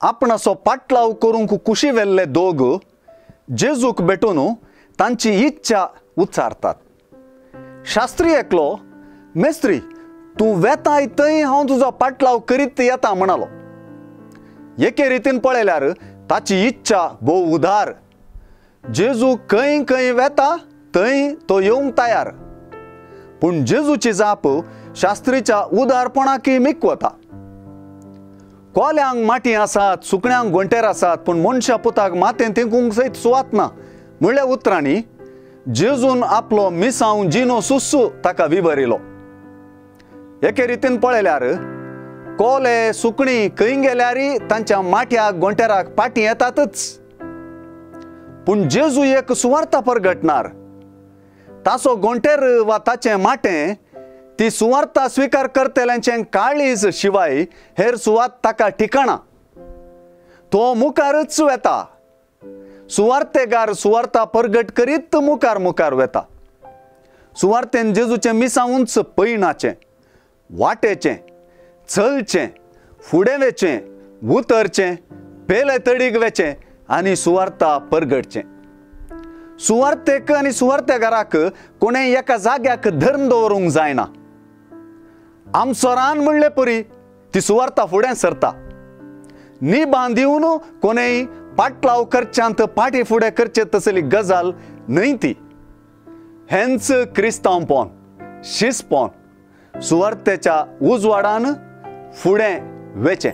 आपणाचो पाटलाव करूंक कुशी वेल्ले दोग जेजूक भेटून तांची इच्छा उच्चारतात। शास्त्री एकलो, मेस्त्री तूं वेताय थंय हांव तुजो पाटलाव करीत येता म्हणालो। एके रितीन पळयल्यार ताची इच्छा भोव उदार। जेजू खंय खंय वेता थंय तो येवंक तयार। पूण जेजूची जाप शास्त्रीच्या उदारपणाकय मिकवता। कोल्यांक माटी आसात, सुकण्यांक गोंटेर आसात, पूण मनशा पुताक मातें तेंकूंक सयत सुवात ना म्हणल्या उतरांनी जेजून आपलो मिसांव जिनो सुस्सू ताका विवरिलो। एके रितीन पळयल्यार कोले सुकणी खंय गेल्यारय तांच्या माट्याक गोंटेराक पाटी येतातच। पूण जेजू एक सुवार्ता परगटणार। ताचो गोंटेर वा ताचें माटें ती सुवार्ता स्विकार करतल्यांचें काळीज शिवाय हेर सुवात ताका ठिकाणा। तो मुखारच वेता। सुवार्तेगार सुवार्ता परगट करीत मुखार मुखार वेता। सुवार्तेन जेजूचें मिसांवूच पयणाचें, वाटेचें, चलचें, फुडें वेचें, उतरचें, पेले तडीक वेचें आनी सुवार्ता परगटचें। सुवार्तेक आनी सुवार्तेगाराक कोणें एका जाग्याक धरून दवरूंक जायना। आमचो रान म्हणले परी ती सुवार्ता फुडें सरता। निबां दिवन कोणेय पाटलाव करच्यांत पाटी फुडें करचे तसली गजाल न्हय ती। हेंच क्रिस्तांवपण, शिसपण सुवार्तेच्या उजवाडान फुडें वेचें।